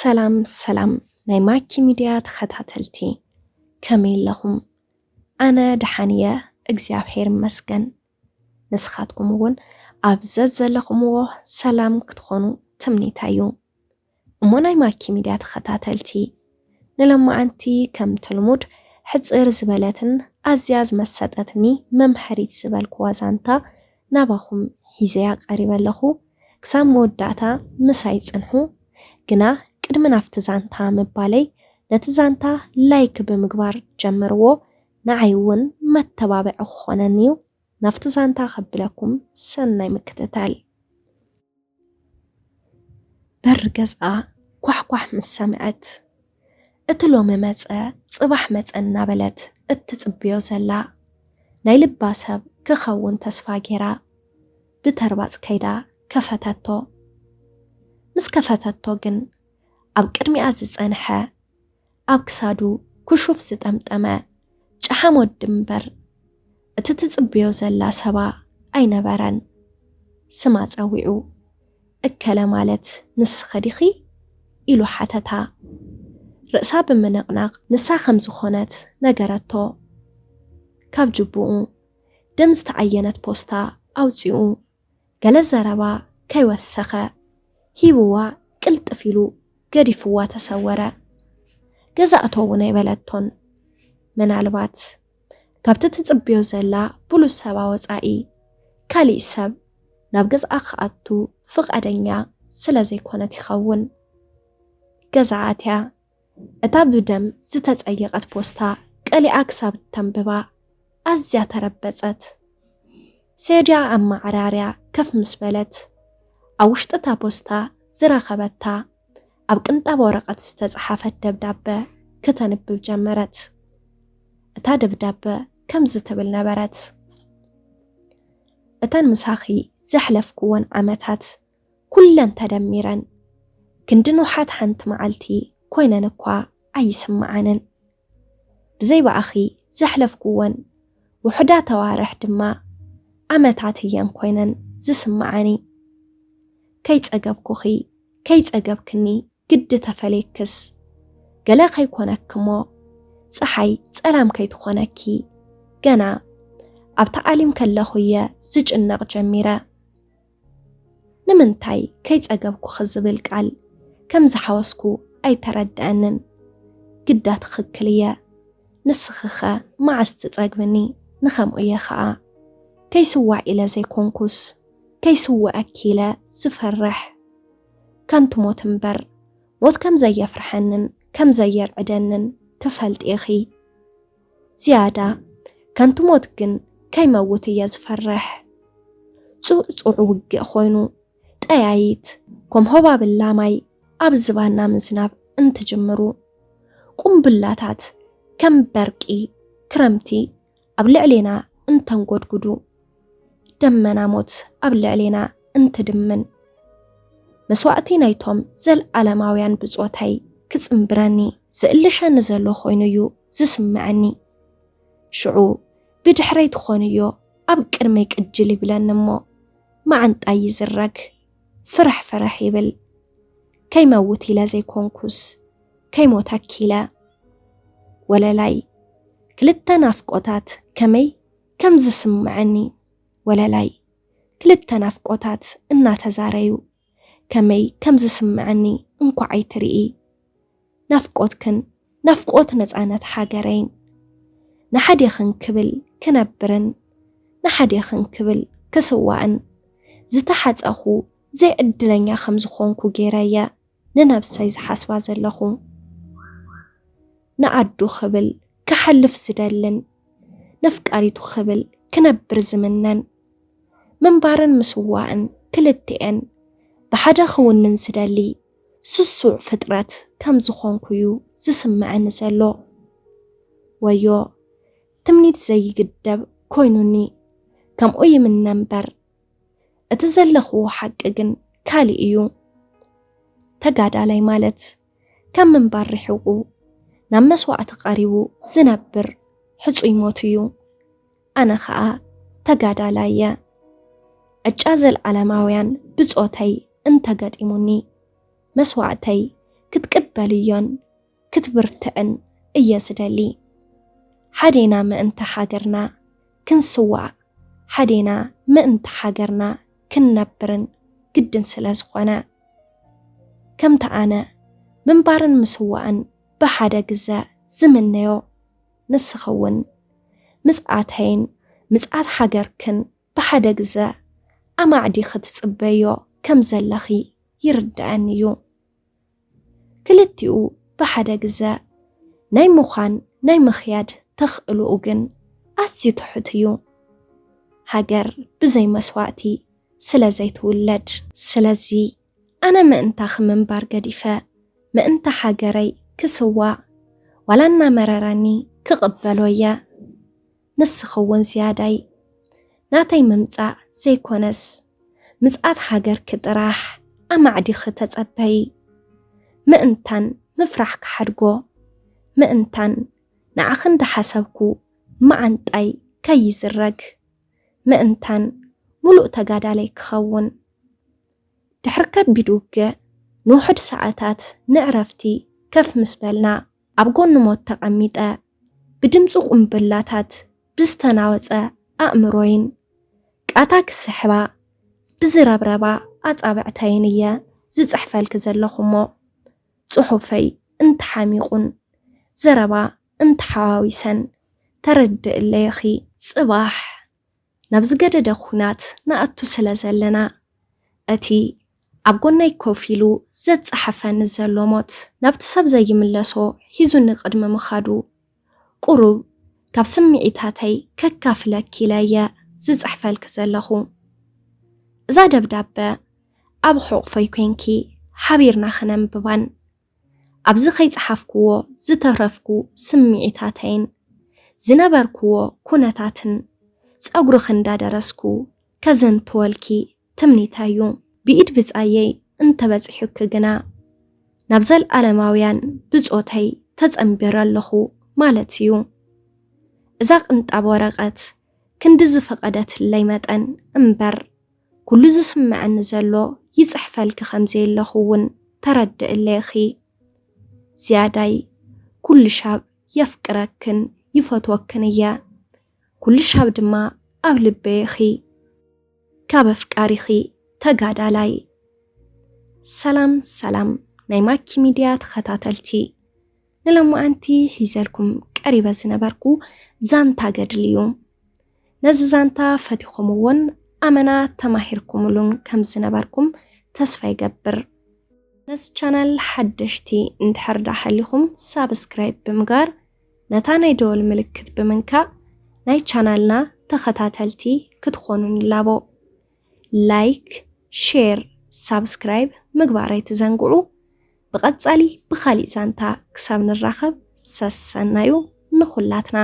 ሰላም ሰላም ናይ ማኪ ሚድያ ተኸታተልቲ፣ ከመይ ኣለኹም? ኣነ ደሓን እየ፣ እግዚኣብሔር ይመስገን። ንስኻትኩም እውን ኣብ ዘዘለኹምዎ ሰላም ክትኾኑ ትምኒተይ እዩ። እሞ ናይ ማኪ ሚድያ ተኸታተልቲ፣ ንሎማዓንቲ ከምቲ ልሙድ ሕጽር ዝበለትን ኣዝያ ዝመሰጠትኒ መምሃሪት ዝበልክዋ ዛንታ ናባኹም ሒዘያ ቀሪበ ኣለኹ። ክሳብ መወዳእታ ምሳይ ጽንሑ። ግና ቅድሚ ናብቲ ዛንታ ምባለይ፣ ነቲ ዛንታ ላይክ ብምግባር ጀምርዎ፣ ንዓይ እውን መተባብዒ ክኾነኒ እዩ። ናብቲ ዛንታ ከብለኩም ሰናይ ምክትታል። በሪ ገዝኣ ኳሕኳሕ ምስ ሰምዐት፣ እቲ ሎሚ መጸ፣ ጽባሕ መጸ እናበለት እትጽብዮ ዘላ፣ ናይ ልባ ሰብ ክኸውን ተስፋ ጌራ፣ ብተርባጽ ከይዳ ከፈተቶ። ምስ ከፈተቶ ግን፣ ኣብ ቅድሚኣ ዝጸንሐ፣ ኣብ ክሳዱ ክሹፍ ዝጠምጠመ ጨሓም ወዲ እምበር፣ እቲ ትጽብዮ ዘላ ሰባ ኣይነበረን። ስማ ጸዊዑ፣ "እከለ ማለት ንስኺ ዲኺ?" ኢሉ ሓተታ። ርእሳ ብምንቕናቕ፣ ንሳ ከም ዝኾነት ነገረቶ። ካብ ጅቡኡ ደም ዝተዓየነት ፖስታ ኣውጺኡ፣ ገለ ዘረባ ከይወሰኸ ሂብዋ፣ ቅልጥፍ ኢሉ ገዲፍዋ ተሰወረ። ገዛ እቶ እውን ኣይበለቶን። ምናልባት ካብቲ ትጽብዮ ዘላ ብሉጽ ሰባ ወጻኢ ካሊእ ሰብ ናብ ገዝኣ ክኣቱ ፍቓደኛ ስለ ዘይኮነት ይኸውን። ገዛ ኣትያ፣ እታ ብደም ዝተጸየቐት ፖስታ ቀሊኣ ክሳብ እተንብባ ኣዝያ ተረበጸት። ሴድያ ኣብ ማዕራርያ ከፍ ምስ በለት፣ ኣብ ውሽጢ እታ ፖስታ ዝረኸበታ ኣብ ቅንጣብ ወረቐት ዝተጻሓፈት ደብዳበ ክተንብብ ጀመረት። እታ ደብዳበ ከምዚ ትብል ነበረት። እተን ምሳኺ ዘሕለፍኩወን ዓመታት ኩለን ተደሚረን ክንዲ ንውሓት ሓንቲ መዓልቲ ኮይነን እኳ ኣይስምዓንን። ብዘይ ብኣኺ ዘሕለፍኩወን ውሑዳት ኣዋርሕ ድማ ዓመታት እየን ኮይነን ዝስምዓኒ። ከይጸገብኩኺ፣ ከይጸገብክኒ ግዲ ተፈለየክስ፣ ገለ ከይኮነኪ እሞ፣ ጸሓይ ጸላም ከይትኾነኪ፣ ገና ኣብቲ ዓሊም ከለኹ እየ ዝጭነቕ ጀሚረ። ንምንታይ ከይጸገብኩኺ ዝብል ቃል ከም ዝሓወስኩ ኣይተረድኣንን። ግዳ ትኽክል እየ። ንስኺኸ መዓስ ትጸግብኒ? ንኸምኡ እየ ኸኣ። ከይስዋእ ኢለ ዘይኮንኩስ፣ ከይስውኣኪ ኢለ ዝፈርሕ። ከንቱ ሞት እምበር፣ ሞት ከም ዘየፍርሐንን ከም ዘየርዕደንን ትፈልጢ ኢኺ። ዝያዳ ከንቱ ሞት ግን ከይመውት እየ ዝፈርሕ። ጽዑጽዑ ውግእ ኮይኑ፣ ጠያይት ከም ሆባብላ ማይ ኣብ ዝባና ምዝናብ እንትጅምሩ፣ ቁምብላታት ከም በርቂ ክረምቲ ኣብ ልዕሌና እንተንጎድጉዱ፣ ደመና ሞት ኣብ ልዕሌና እንትድምን፣ መስዋእቲ ናይቶም ዘልኣለማውያን ብጾተይ ክጽንብረኒ ዝእልሸኒ ዘሎ ኮይኑ እዩ ዝስምዐኒ። ሽዑ ብድሕረይ ትኾንዮ ኣብ ቅድመይ ቅጅል ይብለኒ እሞ፣ መዓንጣይ ይዝረግ፣ ፍርሕ ፍርሕ ይብል። ከይመውት ኢለ ዘይኮንኩስ፣ ከይሞተኪ ኢለ። ወለላይ፣ ክልተ ናፍቆታት ከመይ ከም ዝስምዐኒ። ወለላይ፣ ክልተ ናፍቆታት እናተዛረዩ ከመይ ከም ዝስምዐኒ እንኳዕ ኣይትርኢ። ናፍቆትክን ናፍቆት ነጻነት ሃገረይን። ንሓዴኽን ክብል ክነብርን ንሓዴኽን ክብል ክስዋእን ዝተሓጸኹ ዘይዕድለኛ ከም ዝኾንኩ ገይረ እየ ንነብሰይ ዝሓስባ ዘለኹ። ንኣዱ ክብል ክሓልፍ ዝደልን ነፍቃሪቱ ክብል ክነብር ዝምነን፣ ምንባርን ምስዋእን ክልቲኤን ብሓደ ክውንን ዝደሊ ስሱዕ ፍጥረት ከም ዝኾንኩ እዩ ዝስምዐኒ ዘሎ። ወዮ፣ ትምኒት ዘይግደብ ኮይኑኒ፣ ከምኡ ይምነ እምበር፣ እቲ ዘለኽዎ ሓቂ ግን ካልእ እዩ። ተጋዳላይ ማለት፣ ካብ ምንባር ርሒቑ፣ ናብ መስዋእቲ ቀሪቡ ዝነብር ሕጹይ ሞት እዩ። ኣነ ኸኣ ተጋዳላይ እየ። ዕጫ ዘልኣለማውያን ብጾተይ እንተገጢሙኒ፣ መስዋእተይ ክትቅበልዮን ክትብርትዕን እየ ዝደሊ። ሓዴና ምእንቲ ሃገርና ክንስዋእ፣ ሓዴና ምእንቲ ሃገርና ክንነብርን ግድን ስለ ዝኾነ። ከምቲ ኣነ ምንባርን ምስዋእን ብሓደ ግዘ ዝምነዮ፣ ንስኺ እውን ምጽኣተይን ምጽኣት ሃገርክን ብሓደ ግዘ ኣማዕዲኺ ትጽበዮ ከም ዘለኺ ይርድኣኒ እዩ። ክልቲኡ ብሓደ ግዘ ናይ ምዃን ናይ ምኽያድ ተኽእልኡ ግን ኣዝዩ ትሑት እዩ። ሃገር ብዘይ መስዋእቲ ስለ ዘይትውለድ። ስለዚ ኣነ ምእንታኺ ምንባር ገዲፈ ምእንታ ሃገረይ ክስዋእ ዋላ እናመረረኒ ክቕበሎ እየ። ንስኺ እውን ዝያዳይ ናተይ ምምጻእ ዘይኮነስ ምጽኣት ሃገርኪ ጥራሕ ኣማዕዲኺ ተጸበዪ። ምእንታን ምፍራሕ ክሓድጎ፣ ምእንታን ንዓኺ እንዳሓሰብኩ መዓንጣይ ከይዝረግ፣ ምእንታን ሙሉእ ተጋዳላይ ክኸውን። ድሕሪ ከቢድ ውግእ ንውሑድ ሰዓታት ንዕረፍቲ ከፍ ምስ በልና፣ ኣብ ጎኒ ሞት ተቐሚጠ፣ ብድምጺ ቁምብላታት ብዝተናወጸ ኣእምሮይን ቃታ ክስሕባ ብዝረብረባ ኣጻብዕተይን እየ ዝጽሕፈልኪ ዘለኹ እሞ፣ ጽሑፈይ እንተሓሚቑን ዘረባ እንተሓዋዊሰን ተረድእለይ ኢኺ። ጽባሕ ናብ ዝገደደ ኹናት ንኣቱ ስለ ዘለና፣ እቲ ኣብ ጎነይ ኮፍ ኢሉ ዘጸሓፈኒ ዘሎ ሞት ናብቲ ሰብ ዘይምለሶ ሒዙኒ ቅድሚ ምኻዱ፣ ቁሩብ ካብ ስምዒታተይ ከካፍለኪ ኢለ እየ ዝጽሕፈልኪ ዘለኹ። እዛ ደብዳበ ኣብ ሕቑፈይ ኮይንኪ ሓቢርና ከነንብባን ኣብዚ ከይጸሓፍክዎ ዝተረፍኩ ስምዒታተይን ዝነበርክዎ ኩነታትን ጸጉርኺ እንዳደረስኩ ከዘንትወልኪ ትምኒተይ እዩ። ብኢድ ብጻየይ እንተበጺሑኪ ግና ናብ ዘልኣለማውያን ብጾተይ ተጸንቢረ ኣለኹ ማለት እዩ። እዛ ቅንጣብ ወረቐት ክንዲ ዝፈቐደትለይ መጠን እምበር፣ ኩሉ ዝስምዐኒ ዘሎ ይጽሕፈልኪ ከም ዘየለኹ እውን ተረድእለይ ኢኺ። ዝያዳይ ኩሉ ሻብ የፍቅረክን ይፈትወክን እየ። ኩሉ ሻብ ድማ ኣብ ልበይ ኢኺ። ካብ ኣፍቃሪኺ ተጋዳላይ። ሰላም ሰላም ናይ ማኪ ሚድያ ተኸታተልቲ፣ ንሎማዓንቲ ሒዘልኩም ቀሪበ ዝነበርኩ ዛንታ ገድሊ እዩ። ነዚ ዛንታ ፈቲኹምዎን ኣመና ተማሂርኩምሉን ከም ዝነበርኩም ተስፋ ይገብር። ነዚ ቻናል ሓደሽቲ እንድሕር ደኣ ሃሊኹም ሳብስክራይብ ብምግባር ነታ ናይ ደወል ምልክት ብምንካእ ናይ ቻናልና ተኸታተልቲ ክትኾኑ ንላቦ። ላይክ፣ ሼር፣ ሳብስክራይብ ምግባር ኣይትዘንግዑ። ብቐጻሊ ብኻሊእ ዛንታ ክሳብ ንራኸብ ሰሰናዩ ንኹላትና።